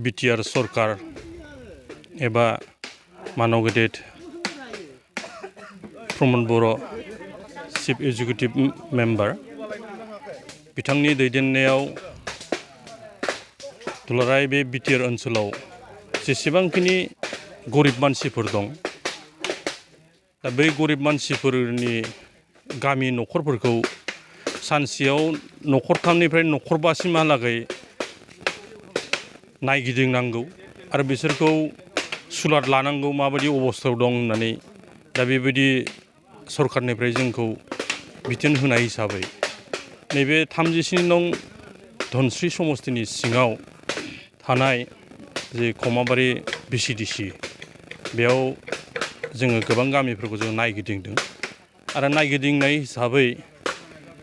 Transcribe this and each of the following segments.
BTR सरकार एबा मानव गेदेर प्रमद बर' चिफ एग्जिकिउटिभ मेम्बार बिथांनि दैदेननायाव दुलाराय बे बिटिआर ओनसोलाव जेसेबांखिनि गरिब मानसिफोर दं दा बै गरिब मानसिफोरनि गामि न'खरफोरखौ सानसेयाव न'खरथामनिफ्राय न'खरबासिमहालागै नायगिदिंनांगौ आरो बिसोरखौ सुलाद लानांगौ माबायदि अबस्थायाव दं होननानै दा बेबायदि सरकारनिफ्राय जोंखौ बिथोन होनाय हिसाबै नैबे 37 नं धनस्रि समस्तिनि सिङाव थानाय जे खमाबारि VCDC बेयाव जोङो गोबां गामिफोरखौ जों नायगिदिंदों आरो नायगिदिंनाय हिसाबै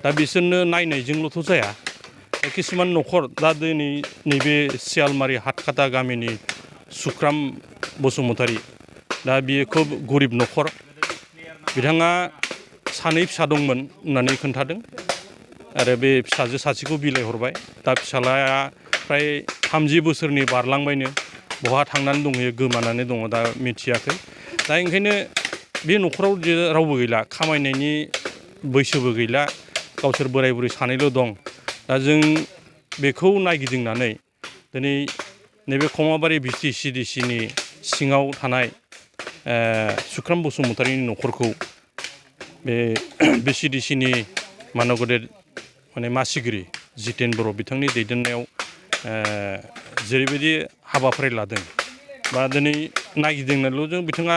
दा बिसोरनो नायनायजोंल'थ' जाया किसुमान न'खर दा दिनै नैबे सियालमारि हाटखाटा गामिनि सुख्राम बसुमतारी दा बियो खोब गरिब न'खर बिथाङा सानै फिसा दंमोन होननानै खोन्थादों आरो बे फिसाजो सासेखौ बिलाइ हरबाय दा फिसालाया फ्राय 30 बोसोरनि बारलांबायनो बहा थांनानै दंहैयो गोमानानै दङ दा मिथियाखै दा ओंखायनो बे न'खराव रावबो गैला खामायनायनि बैसोबो गैला गावसोर बोराय बुरै सानैल' दं दा जों बेखौ नायगिदिंनानै दिनै नैबे खमाबारि VCDCनि सिङाव थानाय सुख्राम बसुमतारीनि न'खरखौ बे VCDCनि मानव गेदेर माने मासिगिरि जितेन बर' बिथांनि दैदेननायाव जेरैबायदि हाबाफारि लादों बा दिनै नायगिदिंनायल' जों बिथाङा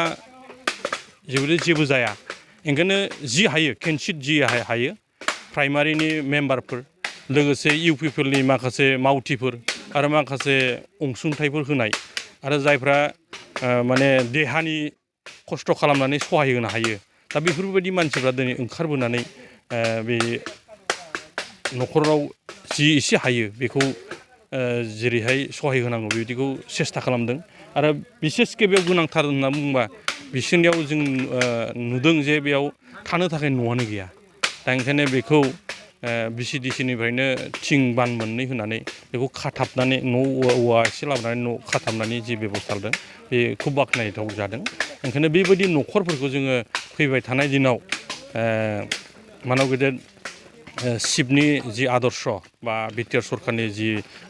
जेबो जाया ओंखायनो जि हायो केनसिट जि हायो प्राइमारिनि मेम्बारफोर लोगोसे UPफोरनि माखासे मावथिफोर आरो माखासे अनसुंथाइफोर होनाय आरो जायफ्रा माने देहानि खस्थ' खालामनानै सहाय होनो हायो दा बेफोरबायदि मानसिफ्रा दिनै ओंखारबोनानै बे न'खराव जि एसे हायो बेखौ जेरैहाय सहाय होनांगौ बेबायदिखौ सेस्था खालामदों आरो बिसेसके बेयाव गोनांथार होनना बुङोबा बिसोरनियाव जों नुदों जे बेयाव थानो थाखाय न'आनो गैया दा ओंखायनो बेखौ VCDCनिफ्रायनो थिं बान मोननै होनानै बेखौ खाथाबनानै औवा एसे लाबोनानै न' खाथाबनानै जि बेब'स्था लादों बेखौ बाख्नायथाव जादों ओंखायनो बेबायदि न'खरफोरखौ जोङो फैबाय थानाय दिनाव मानव गेदेर शिबनि जि आदर्श बा बिटिआर सरकारनि जि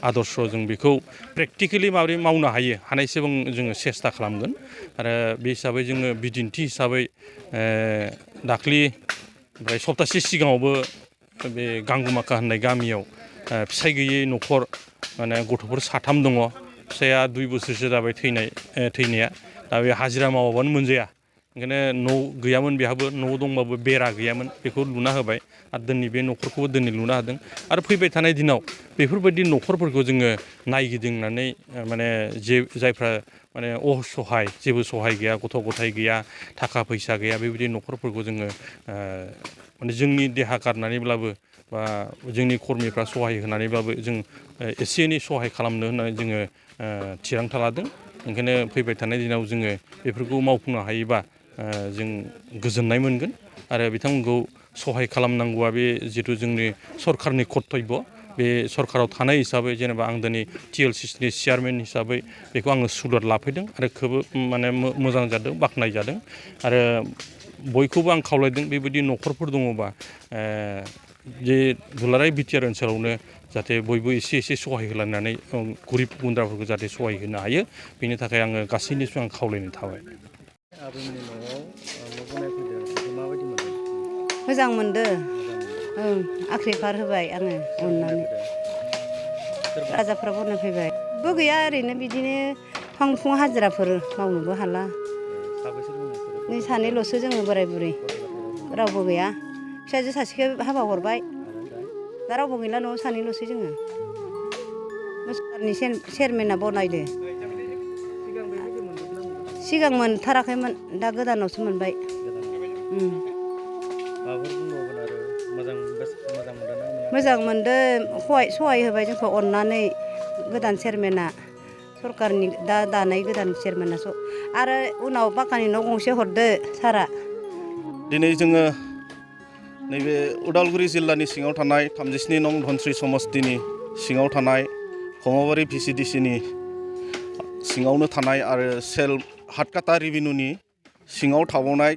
आदर्श जों बेखौ प्रेक्टिकेलि माबोरै मावनो हायो हानायसेबां जोङो सेस्था खालामगोन आरो बे हिसाबै जोङो बिदिन्थि हिसाबै दाख्लि ओमफ्राय सप्तासे सिगाङावबो बे गांगुमाखा होननाय गामियाव फिसाय गैयै न'खर माने गथ'फोर 3 दङ फिसाया 2 बोसोरसो जाबाय थैनाया दा बे हाजिरा मावाबानो मोनजाया ओंखायनो न' गैयामोन बेहाबो न' दंबाबो बेरा गैयामोन बेखौ लुना होबाय आरो दिनै बे न'खरखौबो दिनै लुना होदों आरो फैबाय थानाय दिनाव बेफोरबायदि न'खरफोरखौ जोङो नायगिदिंनानै माने जायफ्रा माने असहाय जेबो सहाय गैया गथ' गथाय गैया थाखा फैसा गैया बेबायदि न'खरफोरखौ जोङो माने जोंनि देहा गारनानैब्लाबो बा जोंनि कर्मिफ्रा सहाय होनानैब्लाबो जों एसे एनै सहाय खालामनो होननानै जोङो थिरांथा लादों ओंखायनो फैबाय थानाय दिनाव जोङो बेफोरखौ मावफुंनो हायोबा जों गोजोननाय मोनगोन आरो बिथांमोनखौ सहाय खालामनांगौआ बे जिथु जोंनि सरकारनि कर्तब्य बे सरकाराव थानाय हिसाबै जेनेबा आं दिनै TLCनि चेयारमेन हिसाबै बेखौ आङो सुलाद लाफैदों आरो खोब माने मोजां जादों बाख्नाय जादों आरो बयखौबो आं खावलायदों बेबायदि न'खरफोर दङबा जे दुलाराय बिटिआर ओनसोलावनो जाहाथे बयबो एसे एसे सहाय होलायनानै गरिब गुन्द्राफोरखौ जाहाथे सहाय होनो हायो बेनि थाखाय आङो गासैनिसिम आं खावलायनाय थाबाय। आबैमोननि न'आव न' बनायफैदों माबायदि मोनदों? मोजां मोनदों ओं आख्रिफार होबाय आङो अननानै राजाफ्रा बनायफैबाय बो गैया ओरैनो बिदिनो फां फुं हाजिराफोर मावनोबो हाला नै सानैल'सो जोङो बोराय बुरै रावबो गैया फिसाजो सासेखौ हाबा हरबाय दा रावबो गैला न'आव सानैल'सै जोङो सरकारनि चेयारमेना बनायदो सिगां मोनथाराखैमोन दा गोदानावसो मोनबाय मोजां मोनदों सहाय होबाय जोंखौ अननानै गोदान चेयारमेना सरकारनि दा दानाय गोदान चेयारमेना आरो उनाव पाक्कानि न' गंसे हरदो सारा दिनै जोङो नैबे उदालगुरि जिल्लानि सिङाव थानाय 37 नं धनस्रि समस्तिनि सिङाव थानाय खमाबारि VCDCनि सिङावनो थानाय आरो सेल हाटकाटा रेभिनिउनि सिङाव थाबावनाय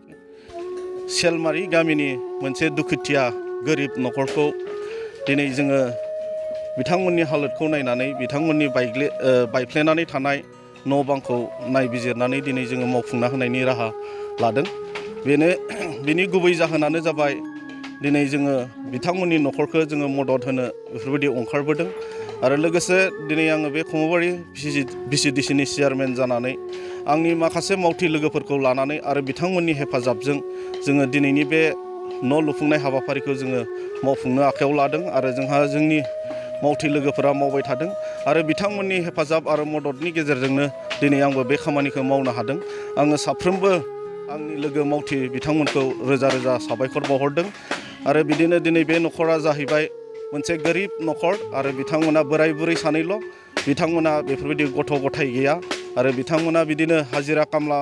सेलमारि गामिनि मोनसे दुखुथिया गोरिब न'खरखौ दिनै जोङो बिथांमोननि हालोदखौ नायनानै बिथांमोननि बायफ्लेनानै थानाय न' बांखौ नायबिजिरनानै दिनै जोङो मावफुंना होनायनि राहा लादों। बेनि गुबै जाहोनानो जाबाय दिनै जोङो बिथांमोननि न'खरखौ जोङो मदद होनो बेफोरबायदि ओंखारबोदों आरो लोगोसे दिनै आङो बे खमाबारि VCDCनि चेयारमेन जानानै आंनि माखासे मावथि लोगोफोरखौ लानानै आरो बिथांमोननि हेफाजाबजों जोङो दिनैनि बे न' लुफुंनाय हाबाफारिखौ जोङो मावफुंनो आखायाव लादों आरो जोंनि मावथि लोगोफोरा मावबाय थादों आरो बिथांमोननि हेफाजाब आरो मददनि गेजेरजोंनो दिनै आंबो बे खामानिखौ मावनो हादों। आङो साफ्रोमबो आंनि लोगो मावथि बिथांमोनखौ रोजा रोजा साबायखर बावहरदों आरो बिदिनो दिनै बे न'खरा जाहैबाय मोनसे गोरिब न'खर आरो बिथांमोना बोराय बुरै सानैल'। बिथांमोना बेफोरबायदि गथ' गथाय गैया आरो बिथांमोना बिदिनो हाजिरा खामला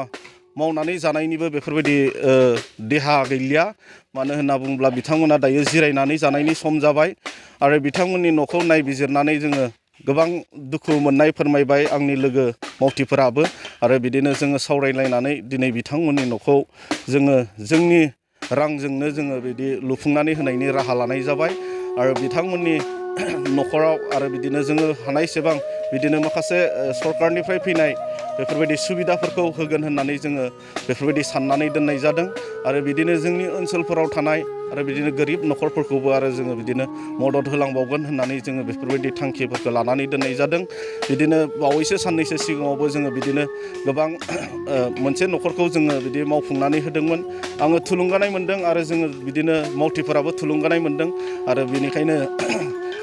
मावनानै जानायनिबो बेफोरबायदि देहा गैलिया। मानो होनना बुङोब्ला बिथांमोना दायो जिरायनानै जानायनि सम जाबाय आरो बिथांमोननि न'खौ नायबिजिरनानै जोङो गोबां दुखु मोननाय फोरमायबाय आंनि लोगो मावथिफोराबो आरो बिदिनो जोङो सावरायलायनानै दिनै बिथांमोननि न'खौ जोङो जोंनि रांजोंनो जोङो बिदि लुफुंनानै होनायनि राहा लानाय जाबाय आरो बिथांमोननि न'खराव आरो बिदिनो जोङो हानायसेबां बिदिनो माखासे सरकारनिफ्राय फैनाय बेफोरबायदि सुबिदाफोरखौ होगोन होननानै जोङो बेफोरबायदि साननानै दोननाय जादों आरो बिदिनो जोंनि ओनसोलफोराव थानाय आरो बिदिनो गोरिब न'खरफोरखौबो आरो जोङो बिदिनो मदद होलांबावगोन होननानै जोङो बेफोरबायदि थांखिफोरखौ लानानै दोननाय जादों। बिदिनो बावैसो साननैसो सिगाङावबो जोङो बिदिनो गोबां मोनसे न'खरखौ जोङो बिदि मावफुंनानै होदोंमोन। आङो थुलुंगानाय मोनदों आरो जोङो बिदिनो मावथिफोराबो थुलुंगानाय मोनदों आरो बेनिखायनो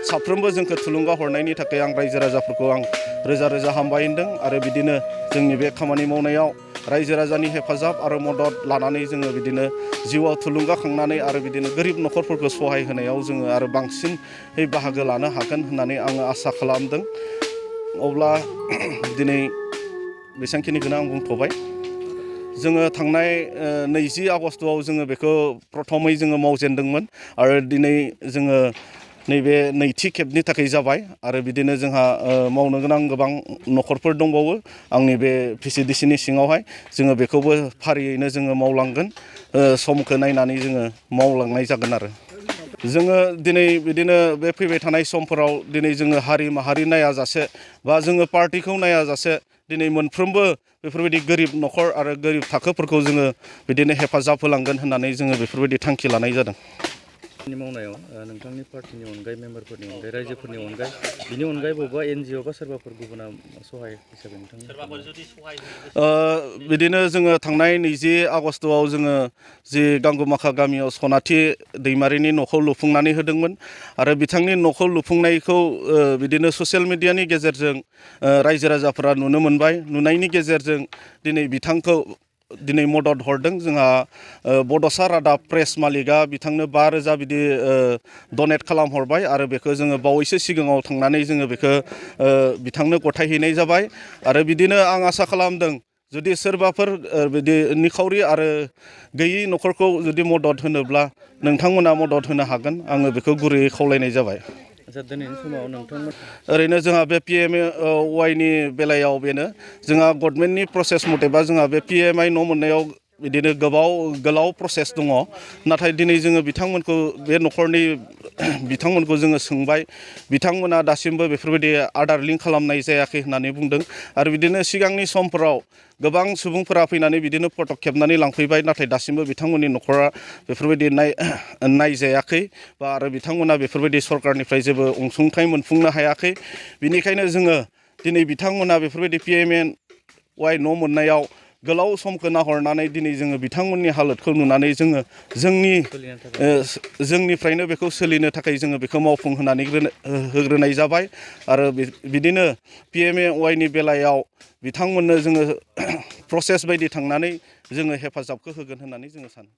साफ्रोमबो जोंखौ थुलुंगा हरनायनि थाखाय आं रायजो राजाफोरखौ आं रोजा रोजा हामबाय होनदों आरो बिदिनो जोंनि बे खामानि मावनायाव रायजो राजानि हेफाजाब आरो मदद लानानै जोङो बिदिनो जिउआव थुलुंगाखांनानै आरो बिदिनो गोरिब न'खरफोरखौ सहाय होनायाव जोङो आरो बांसिनै बाहागो लानो हागोन होननानै आङो आसा खालामदों। अब्ला दिनै बेसांखिनिखौनो आं बुंथ'बाय। जोङो थांनाय 20 आगस्टआव जोङो बेखौ प्रथमै जोङो मावजेनदोंमोन आरो दिनै जोङो नैबे नैथि खेबनि थाखाय जाबाय आरो बिदिनो जोंहा मावनो गोनां गोबां न'खरफोर दंबावो आंनि बे VCDCनि सिङावहाय जोङो बेखौबो फारियैनो जोङो मावलांगोन। समखौ नायनानै जोङो मावलांनाय जागोन आरो जोङो दिनै बिदिनो बे फैबाय थानाय समफोराव दिनै जोङो हारि माहारि नायाजासे बा जोङो पार्टिखौ नायाजासे दिनै मोनफ्रोमबो बेफोरबायदि गोरिब न'खर आरो गोरिब थाखोफोरखौ जोङो बिदिनो हेफाजाब होलांगोन होननानै जोङो बेफोरबायदि थांखि लानाय जादों। मावनायाव नोंथांनि पार्टिनि अनगायै मेम्बारफोरनि अनगायै रायजोफोरनि अनगायै बिनि अनगायै बबेबा NGO बा सोरबाफोर गुबुना सहाय हिसाबै बिदिनो जोङो थांनाय 20 आगस्टआव जोङो जि गांगुमाखा गामियाव सनाथि दैमारिनि न'खौ लुफुंनानै होदोंमोन आरो बिथांनि न'खौ लुफुंनायखौ बिदिनो ससियेल मिडियानि गेजेरजों रायजो राजाफोरा नुनो मोनबाय। नुनायनि गेजेरजों दिनै बिथांखौ दिनै मदद हरदों। जोंहा बड'सा रादाब प्रेस मालिकआ बिथांनो 5,000 बिदि डनेट खालामहरबाय आरो बेखौ जोङो बावैसो सिगाङाव थांनानै जोङो बेखौ बिथांनो गथायहैनाय जाबाय आरो बिदिनो आं आसा खालामदों जुदि सोरबाफोर बिदि निखावरि आरो गैयि न'खरखौ जुदि मदद होनोब्ला नोंथांमोना मदद होनो हागोन आङो बेखौ गुरैयै खावलायनाय जाबाय। दिनैनि समाव नोंथांमोन ओरैनो जोंहा बे PMAY बेलायाव बेनो जोंहा गभर्नमेन्टनि प्रसेस मथेबा जोंहा बे PMI न' मोननायाव बिदिनो गोलाव प्रसेस दङ। नाथाय दिनै जोङो बिथांमोनखौ बे न'खरनि बिथांमोनखौ जोङो सोंबाय बिथांमोना दासिमबो बेफोरबायदि आधार लिंक खालामनाय जायाखै होननानै बुंदों आरो बिदिनो सिगांनि समफोराव गोबां सुबुंफोरा फैनानै बिदिनो फट' खेबनानै लांफैबाय नाथाय दासिमबो बिथांमोननि न'खरा बेफोरबायदि नायजायाखै बा आरो बिथांमोना बेफोरबायदि सरकारनिफ्राय जेबो अनसुंथाइ मोनफुंनो हायाखै। बिनिखायनो जोङो दिनै बिथांमोना बेफोरबायदि PMAY न' मोननायाव गोलाव समखौ नाहरनानै दिनै जोङो बिथांमोननि हालोदखौ नुनानै जोङो जोंनिफ्रायनो बेखौ सोलिनो थाखाय जोङो बेखौ मावफुंहोनानै होग्रोनाय जाबाय आरो बिदिनो PMAY बेलायाव बिथांमोननो जोङो प्रसेस बायदि थांनानै जोङो हेफाजाबखौ होगोन होननानै जोङो सानो।